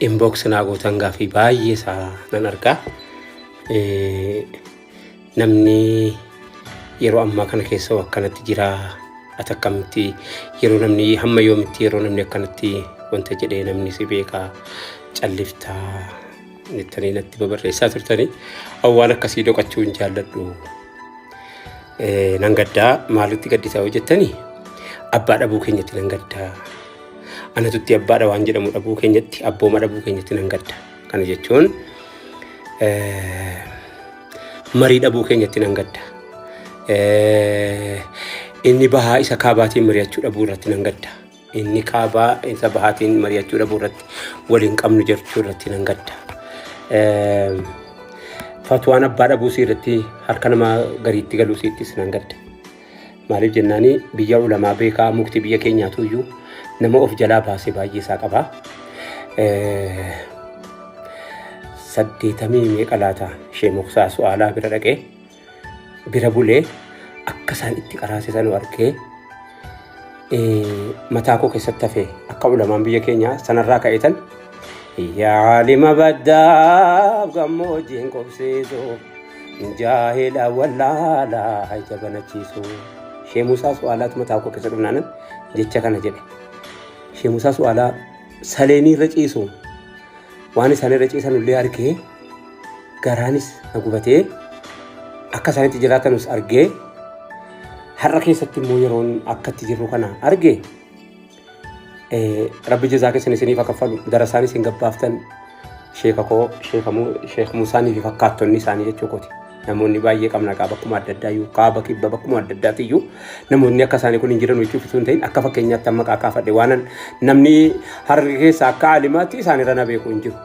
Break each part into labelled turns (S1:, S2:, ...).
S1: Inbox naa gootan gaafii baay'ee isaa nan argaa. Namni yeroo ammaa kana keessa akkanatti jira. Ati akkamitti yeroo namni hamma yoomitti yeroo namni akkanatti wanta jedhee namni si beekaa calliftaa jettanii natti babarreessaa turtanii waan akkasii doqachuu hin jaalladhu. Nan gaddaa maalitti gaddisaa yoo jettanii abbaa dhabuu keenyatti nan gaddaa. Anatutti abbaadha waan jedhamu dhabuu keenyatti abbooma dhabuu keenyatti nan gadda. Kana jechuun marii dhabuu keenyatti nan gadda. Inni bahaa isa kaabaatiin mari'achuu dhabuu irratti nan gadda. Inni kaabaa isa bahaatiin mari'achuu dhabuu irratti waliin qabnu jechuu irratti nan gadda. Fatwaan abbaa dhabuu irratti harka nama gariitti galuu siittis nan gadda. Maaliif jennaani biyya ulamaa beekaa mukti biyya keenyaatu iyyuu nama of jalaa baasee baay'ee isaa qaba. Saddeetamii meeqa laata ishee muksaa su'aalaa bira dhaqee bira bulee akka isaan itti qaraasisan argee mataa koo keessatti hafe akka ulamaan biyya keenyaa sanarraa ka'eetan yaa aalima baddaaf gammoojjiin qubsiisu jaahila wallaalaa ija banachiisu. Shee Musaa Su'aalaatu mataa koo keessa dhufnaanan jecha kana jedhe. Shee Musaa Su'aalaa saleenii irra ciisu waan isaan irra ciisan illee argee garaanis na gubatee akka isaanitti jiraatanus argee har'a keessatti immoo yeroon akka itti jirru kana arge rabbi jazaa keessan isiniif haa kaffalu darasaan isin gabbaaftan sheeka koo sheek Musaanii fi fakkaattonni isaanii jechuu kooti. Namoonni baay'ee qabna qaba bakkuma adda addaa iyyuu kaaba kibba bakkuma adda addaatti iyyuu namoonni akka isaanii kun hin jiran jechuuf osoo hin ta'in akka fakkeenyaatti amma maqaa kaafadhe waan namni harka keessa akka alimaatti isaan irra na beeku hin jiru.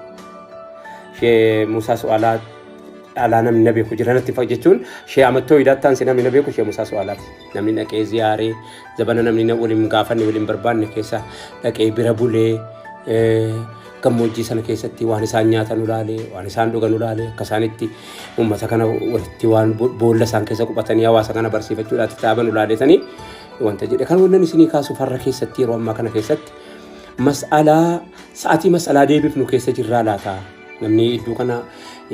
S1: Shee Musaa Su'aalaa alaa namni na beeku jira natti jechuun shee Amattoo Idaatti aansee namni na beeku shee Musaa Su'aalaati. Namni dhaqee ziyaaree zabana namni na waliin gaafanne waliin barbaanne keessa dhaqee bira bulee gammoojjii sana keessatti waan isaan nyaatan ulaalee waan isaan dhugan ulaalee akka isaanitti uummata kana walitti waan boolla isaan keessa quphatanii hawaasa kana barsiifachuudhaatti taaban ulaaleetanii wanta jedhe kan wannan isinii kaasu farra keessatti yeroo ammaa kana keessatti mas'alaa sa'atii mas'alaa deebifnu keessa jirraa laata namni iddoo kana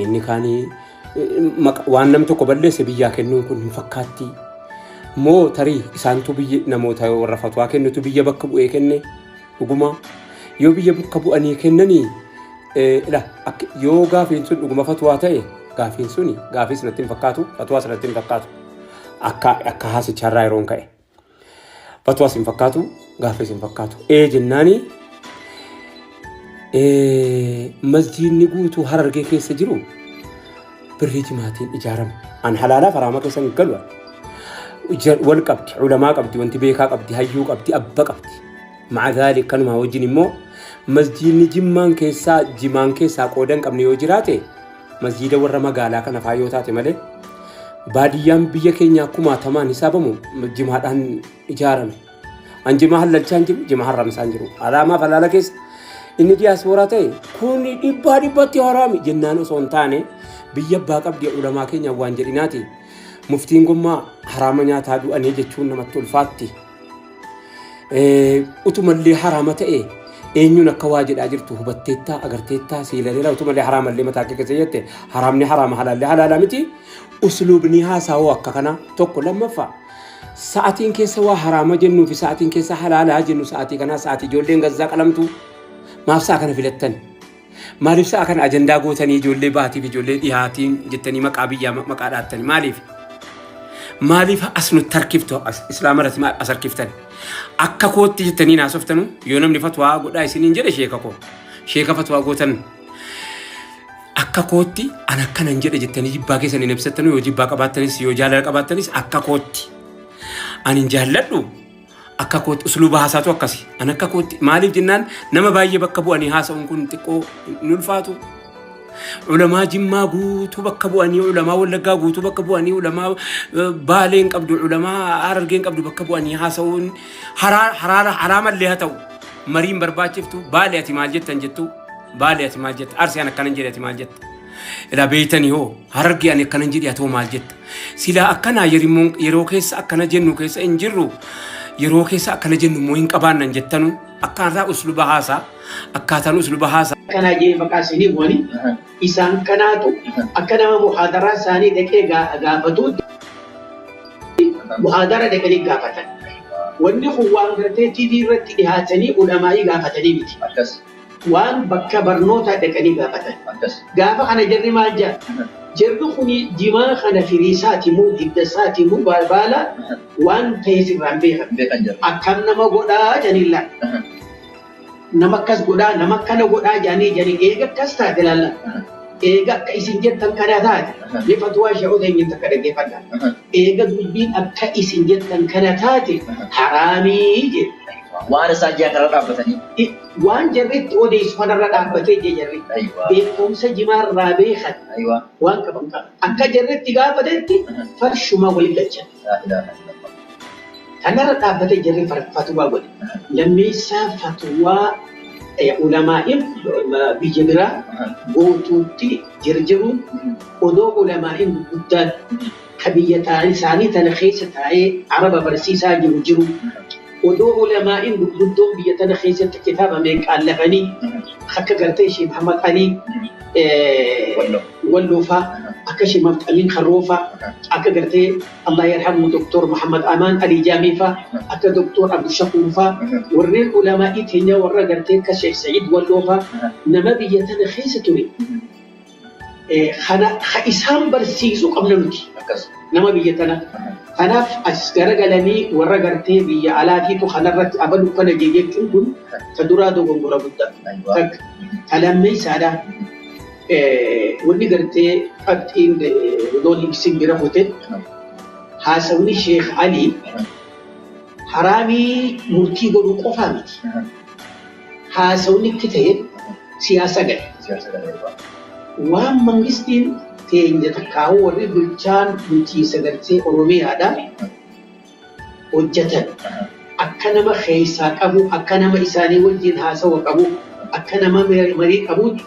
S1: inni kaanii waan namni tokko balleesse biyyaa kennuun kun hin fakkaatti moo tarii isaantu biyya namoota warra fatwaa kennutu biyya bakka bu'ee kenne dhuguma yoo biyya bakka bu'anii kennanii ila yoo gaafiin sun dhuguma fatwaa ta'e gaafiin suni gaafii sanatti hin fakkaatu fatwaa sanatti hin fakkaatu akka akka haasicharraa yeroon ka'e. Fatwaas hin fakkaatu, gaaffiis hin fakkaatu. Ee jennaani masjiidni guutuu Harargee keessa jiru birrii jimaatiin ijaarame. An halaalaaf haraama keessa hin galu. Wal qabdi, ulamaa qabdi, wanti beekaa qabdi, hayyuu qabdi, abba qabdi. Ma'a zaalik kanumaa wajjin immoo masjiidni jimmaan keessaa jimaan keessaa qooda hin qabne yoo jiraate masjiida warra magaalaa kana faa yoo taate malee baadiyyaan biyya keenyaa kumaatamaan hisaabamu jimaadhaan ijaarame. An jimaa hallalchaa hin jiru, jimaa harramsaa hin jiru. Haraamaaf halaala keessa inni diyaaspooraa ta'e kun dhibbaa dhibbatti haraami jennaan osoo hin taane biyya abbaa qabdi ulamaa keenya waan jedhinaati. Muftiin gommaa haraama nyaataa du'anii jechuun namatti ulfaatti. Utumallee haraama ta'e eenyuun akka waa jedhaa jirtu hubatteettaa agarteettaa siilaleera utumallee haraamallee mataa kee keessa jette haraamni haraama halaallee halaala miti usluubni haasawoo akka kana tokko lammaffaa sa'atiin keessa waa haraama jennuu fi sa'atiin keessa halaalaa jennu sa'atii kanaa sa'atii ijoolleen gazzaa qalamtu maaf sa'a kana filattan Maaliif sa'a kana ajandaa gootanii ijoollee baatiif ijoollee dhihaatiin jettanii maqaa biyyaa maqaa dhaattanii maaliif? Maaliif as nutti harkiftu islaama irratti as harkiftan? Akka kootti jettanii naasoftanu yoo namni fatwaa godhaa isiniin jedhe sheeka koo sheeka fatwaa gootan akka kootti an akkanan jedhe jettanii jibbaa keessan hin ibsattanu yoo jibbaa qabaattanis yoo jaalala qabaattanis akka kootti ani hin jaalladhu Akka kootti usluuba haasaatu akkasi. An akka kootti maaliif jennaan nama baay'ee bakka bu'anii haasa'uun kun xiqqoo hin ulfaatu. Ulamaa Jimmaa guutuu bakka bu'anii, ulamaa Wallaggaa guutuu bakka bu'anii, ulamaa Baalee hin qabdu, ulamaa Harargee hin qabdu bakka bu'anii haasa'uun haraamallee haa ta'u. Mariin barbaachiftu Baalee ati maal jettan jettu Baalee ati maal jetta Arsii an akkanan jedhe ati maal jetta. Ilaa beeytanii hoo Harargee ani akkanan jedhe ati hoo maal jetta. Silaa akkanaa yeroo keessa akkana jennu keessa hin jirru yeroo keessa akkana jennu immoo hin qabaannan jettanu akkaataa usluba haasaa akkaataan usluba haasaa.
S2: Akkanaa jee maqaa isinii bu'anii isaan kanaatu akka nama muhaadaraa isaanii dhaqee gaafatuutti muhaadara dhaqanii gaafatan. Wanni kun waan gartee TV irratti dhihaatanii ulamaa'ii gaafatanii miti. Waan bakka barnootaa dhaqanii gaafatan. Gaafa kana jarri maal jedha? Jarri kuni jimaa kana firiisaati moo hiddasaati moo baala waan ta'e sirraan beekan. Akkam nama godhaa jedhanii laala. Nama akkas godhaa, nama akkana godhaa jedhanii jedhanii eega akkas taate laalla. Eega akka isin jettan kana taate mee fatwaa sheekota hin takka dhaggeeffadha. Eega dubbiin akka isin jettan kana taate haraamii jedhe.
S3: Waan isaan jiran kanarra dhaabbatanii.
S2: Waan jarri itti odeessu kanarra dhaabbatee jee jarri. Beekumsa jimaarraa beekan waan qaban qaba. Akka jarri itti gaafatetti farshuma waliin galchan. Kanarra dhaabbatee jarri fatwaa godhe. Lammeessaa fatwaa ulamaa'in biyya biraa gootuutti jirjiruun odoo ulamaa'in gurguddaan ka biyya isaanii tana keessa taa'ee Araba barsiisaa jiru jiru. Odoo ulamaa'in gurguddoon biyya tana keessatti kitaaba meeqaan lafanii akka gartee Sheekh Muhammad Alii Walloofaa, akka Sheekh Muhammad Amiin Karroofaa, akka gartee Allah yarhamu Dr. Muhammad Amaan Alii Jaamiifaa, akka Dr. Abdushakuurfaa, warreen ulamaa'ii teenya warra gartee akka Sheekh Sa'iid Walloofaa nama biyya tana keessa ture. Kana isaan barsiisuu qabna nuti. Nama biyya tana. Kanaaf as garagalanii warra gartee biyya alaatiitu kanarratti abalu kana jechuun kun ta duraa dogongora guddaa. Takka. Ta lammeessaadha. Wanni gartee qabxiin odoon ibsin bira kute haasawni Sheekh Alii haraamii murtii godhuu qofaa miti. Haasawni itti ta'e siyaasa gale. Waan mangistiin teenya takkaa'uu warri bulchaan bulchiinsa gartee Oromiyaadha hojjetan akka nama keessaa qabu, akka nama isaanii wajjin haasawa qabu, akka nama marii qabuutti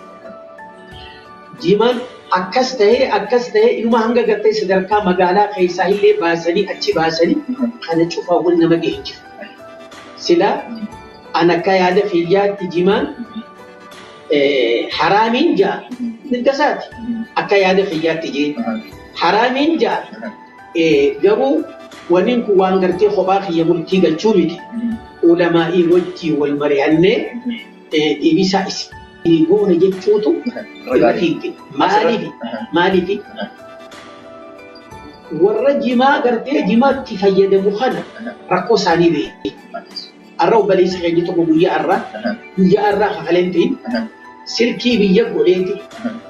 S2: jimaan akkas ta'ee akkas ta'ee inuma hanga gartee sadarkaa magaalaa keessaa illee baasanii achi baasanii kana cufaa wal nama gahe jira. Sila an akka yaada kiyyaatti jimaan haraamiin ja'a mirga isaati. Akka yaada kiyyaatti jee haraamiin ja'a garuu wanni kun waan gartee kophaa kiyya murtii galchuu miti. Ulamaa'ii wajjin wal mari'annee deebisaa isin goone jechuutu irra fiigde. Maaliif? Maaliif? Warra jimaa gartee jimaatti fayyadamu kana rakkoo isaanii beeku. Arra obboleessa keenya tokko guyyaa arraa guyyaa arraa kakaleen ta'in silkii biyya godheeti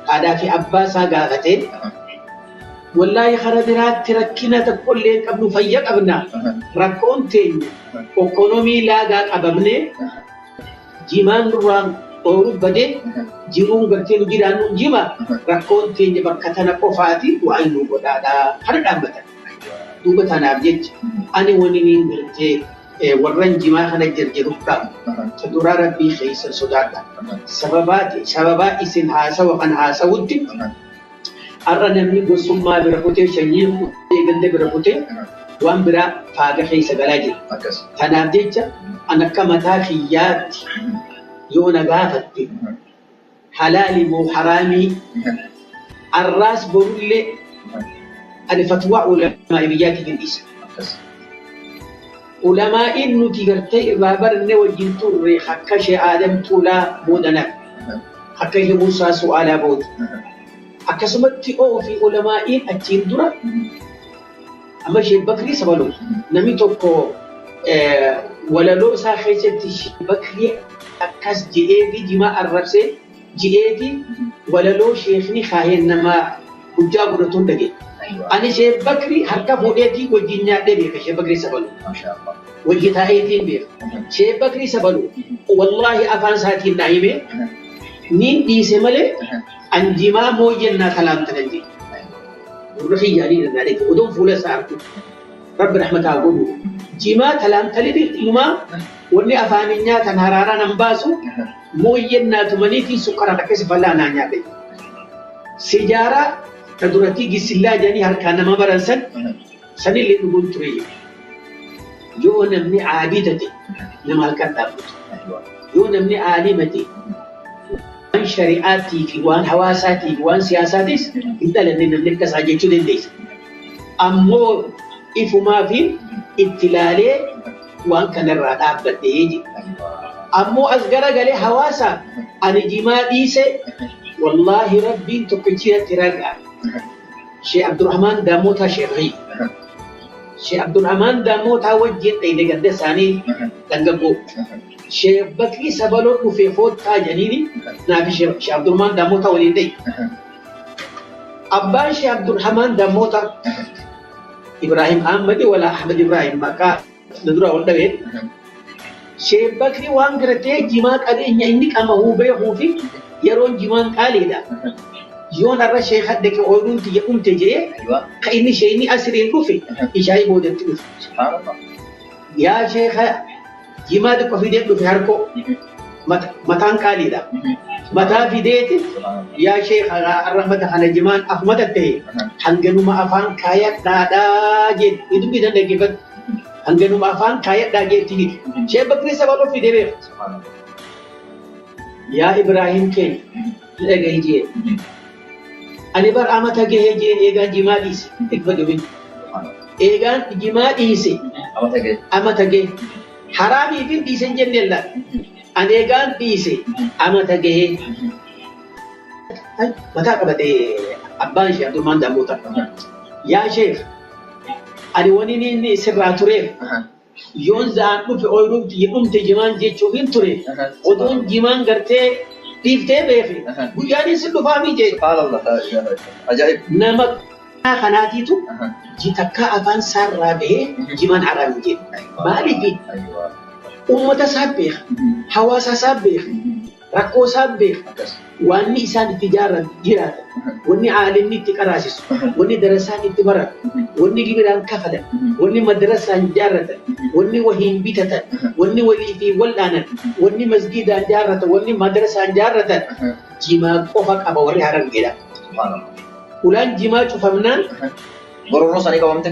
S2: haadhaa fi abbaa isaa gaafatee wallaahi kara biraatti rakkina tokkollee hin qabnu, fayya qabna, rakkoon teenya okkonomii laagaa qabamnee jimaan nurraan ooyiruu badee jiruun gartee nu jiraannu jima, rakkoon teenya bakka tana qofaati, waan nu godhaadha kana dhaabbatan. Duuba tanaaf jecha ani wani niin gartee warran jimaa kana jirjiruuf dhaabu ta duraa rabbii keessa sodaadha. Sababaa isin haasawa kan haasawutti har'a namni gosummaa bira kutee, sanyii kutee, ganda bira kutee waan biraa faaga keessa galaa jira. Kanaaf jecha an akka mataa kiyyaatti yoo na gaafatte halaali moo haraamii, arraas borullee ani fatwaa ulamaa biyyaatiif hin dhiisa. Ulamaa'iin nuti gartee irraa baranne wajjin turre akka ishee Aadam Tuulaa boodanaaf, akka ishee Muusaa Su'aalaa booda. Akkasumatti oo fi ulamaa'iin achiin dura amma ishee Bakrii Sabaluu namni tokko walaloo isaa keessatti ishee Bakrii akkas je'eefi jimaa arrabsee je'eeti walaloo sheekni kaahee nama hujjaa godhatuun dhagee. Ani ishee Bakrii harka fuudheetii wajjin nyaadhee beeka ishee Bakrii Sabaluu. Wajji taa'eetiin beeka. Ishee Bakrii Sabaluu wallaahi afaan isaatiin naa himee niin dhiise malee anjimaa mooyyannaa talaamtanan jedhe. Gurra kiyyaanii irraa dhage odoon fuula isaa argu. Rabbi rahmataa godhu. Jimaa talaamtalini inumaa wanni afaaniin nyaatan haraaraa nan baasu mooyyannaa tumaniitiin sukkaraan akkasi fal'aa naa nyaadhe. Sijaaraa ta duratti gisillaa jedhanii harkaan nama baran san sanillee dhuguun ture. Yoo namni aabida ta'e nama halkan dhaabbatu. Yoo namni aalima ta'e Waan shari'aatii fi waan hawaasaatii fi waan siyaasaatis hin dhalanne namni akka isaa jechuu dandeessa. Ammoo ifumaa fi itti ilaalee waan kanarraa dhaabbadhee jedha. Ammoo as garagalee hawaasa ani jimaa dhiise, wallaahi Rabbiin tokkichi natti ragaa. Sheekh Abdurrahmaan Daamootaa Sheekhi. Sheekh Abdurrahmaan Daamootaa wajjin dhayne ganda isaanii dargaggoo. Sheekh Bakrii Sabaloo dhufee foottaa jedhaniini naafi Sheekh Abdurrahmaan Daamootaa waliin dhaye. Abbaan Sheekh Abdurrahmaan Daamootaa Ibrahim Ahmadi wala Ahmad Ibrahim maqaa na dura wal dhabee. Sheekh Bakrii waan gartee jimaa qabeenya inni qamahuu beekuu fi yeroon jimaan qaaliidha. Yoon har'a sheekha dhaqe ooyiruun tiyya dhumte jedhee ka inni sheekni asiriin dhufe ishaayii boodatti dhufe. Yaa sheekha, jimaa xiqqoo fidee dhufe, harkoo mataan qaaliidha. Mataa fideeti, yaa sheekha, har'a mata kana jimaan afuma ta'e hanganuma afaan kaayadhaadhaa jedhe ni dubbitan dhaggeeffatu. Hanganuma afaan kaayadhaa jeetti fide. Sheekh Bakrii Sabaloo fidee beeka. Yaa Ibrahim keenya dhagahi jee. Ani bar amata gahee jeen eegaan jimaa dhiise. Dhaggeeffatu. Eegaan jimaa dhiise.
S3: Amata gahee.
S2: Amata gahe. Haraamii fi dhiise hin jenneen laata. Ani eegaan dhiise amata gahee. Mataa qabatee abbaan ishee Abdurrahmaan Daamootaa. Yaa sheekh, ani wani inni sirraa tureef yoon za'aan dhufe ooyiruun tiyya dhumte jimaan jechuuf hin ture. Odoon jimaan gartee dhiiftee beeke guyyaan sin dhufaamii jee.
S3: Subhaanallah. Ajaa'ib.
S2: Nama kanaatiitu takkaa afaan saarraa bahee jimaan haraam jedhe. Maaliif? Uummata isaa beeka, hawaasa isaa beeka, rakkoo isaa beeka. Wanni isaan itti jaaran jiraatan, wanni aalimni itti qaraasisu, wanni darasaan itti baratu, wanni gibiraan kafalan, wanni madrasaan jaarratan, wanni wahiin bitatan, wanni walii fi wal dhaanan, wanni masgiidaan jaarratan, wanni madrasaan jaarratan jimaa qofa qaba warri Harargeedha. Ulaan jimaa cufamnaan
S3: Gororoo isaanii qabamte.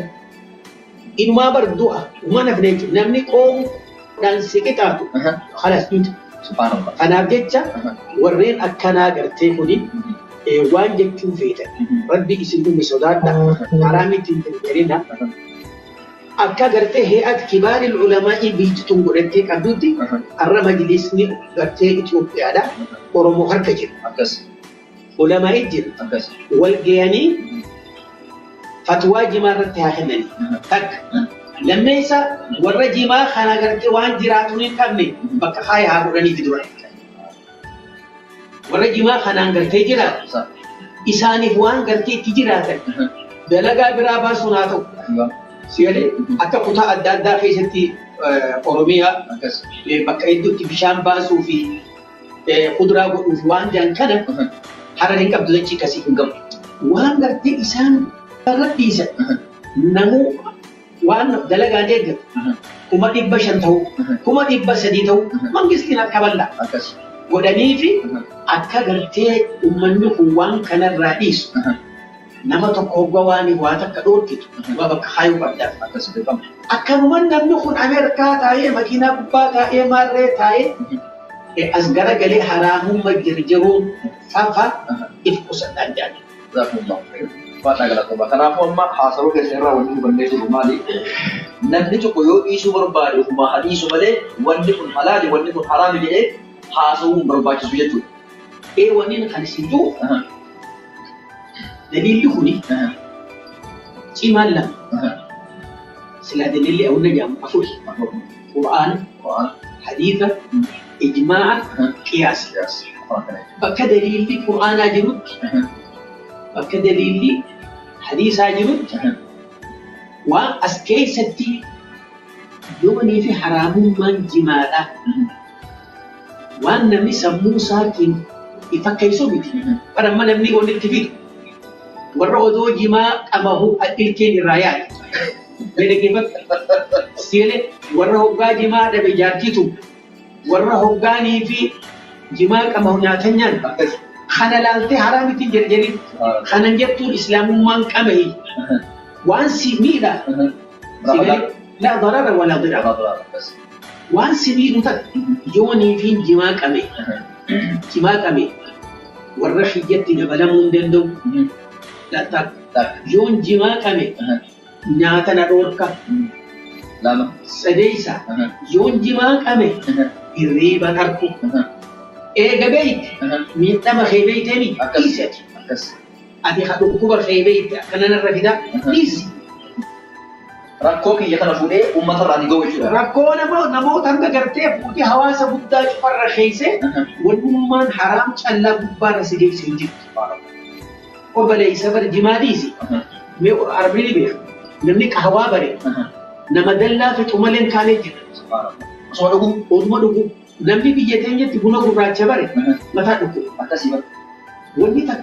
S2: Inumaa bar du'a uma nafne jechuudha. Namni qoonqoodhaan si qixaatu kalas duuta.
S3: Subhaanallah.
S2: Kanaaf jecha warreen akkanaa gartee kuni waan jechuu feetan, Rabbi isin uume sodaadha, haraamitti hin jarjarina. Akka gartee he'at kibaaril ulamaa'ii biyyi tun godhattee qabdutti har'a majlisni gartee Itoophiyaadha Oromoo harka jira. Ulamaa'ii jira. Wal gahanii fatwaa jimaa irratti haa kennani. Takka. Lammeessa, warra jimaa kana gartee waan jiraatu hin qabne bakka kaaya haa godhaniif dura. Warra jimaa kanaan gartee jiraatu isaaniif waan gartee itti jiraatan dalagaa biraa baasuun haa ta'u. Sigalee akka kutaa adda addaa keessatti Oromiyaa bakka hedduutti bishaan baasuu fi kuduraa godhuuf waan jiran kana Harar hin qabdu, dachii akkasii hin qabdu. Waan gartee isaan irra dhiisan namuu waan dalagaan eeggatu 500,000 ta'uu, 300,000 ta'uu mangistiin harka bal'aa godhanii fi akka gartee uummanni kun waan kanarraa dhiisu nama tokko hogga waan waa takka dhoorkitu waa bakka kaayuu qabdaaf. Akkanumaan namni kun Ameerikaa taa'ee, makiinaa gubbaa taa'ee, maarree taa'ee as garagalee haraamummaa jirjiruun fafa if qusadhaan jedhani.
S3: Jazakumullahu khairan. Faadhaa galatoomaa. Kanaafuu amma haasawaa keessa irraa wanni hubannee jiru maali? Namni tokko yoo dhiisuu barbaade ofumaa haa dhiisu malee wanni kun halaali, wanni kun haraami jedhee haasawuu hin barbaachisu jechuudha.
S2: Ee, wanni kan isin jiru daliilli kuni cimaan lama. Silaa daliilli awwanna jedhamu afuri. Qur'aana, hadiisa, ijmaa'a, qiyaasa. Bakka daliilli Qur'aanaa jirutti, bakka daliilli hadiisaa jirutti, waan as keessatti yoonii fi haraamummaan jimaadha. Waan namni sammuu isaatiin fakkeessu miti. Bara amma namni walitti fidu warra odoo jimaa qabahu ilkeen irraa yaade. Dhaggeeffadhu. Seelee warra hoggaa jimaa dhabe jaartiitu warra hoggaanii fi jimaa qabahu nyaatan nyaatan. Kana laaltee haraamitti hin jarjarin. Kanan jettuun islaamummaan qamahi. Waan si miidha. لا ضرر ولا ضرار. Waan si miidhu takka yoonii fi jimaa qame. Jimaa qame. Warra kiyyatti dabalamuu hin danda'u. Takka. Yoon jimaa qame nyaata na dhoorka.
S3: Lama.
S2: Sadeessa. Yoon jimaa qame hirriiba arku. Eega beeyte miidhama kee beeyteemi dhiisi ati.
S3: Akkas.
S2: Ati ha dhukkuba kee beeyte akkana narra fidaa dhiisi.
S3: Rakkoo kiyya kana fuudhee uummata irraa ni ga'u jechuudha.
S2: Rakkoo namoota hanga gartee fuutee hawaasa guddaa cufarra keeyse walummaan haraam callaa gubbaarra si geesse hin jirtu. Obboleessa bar jimaa dhiisi. Mee arabni ni beeka. Namni qahwaa bare nama dallaa fixu malee hin kaanee jira.
S3: Osoo dhuguu.
S2: Oduma dhugu. Namni biyya teenyatti buna gurraacha bare mataa dhukkuba.
S3: Akkasii bara.
S2: Wanni takka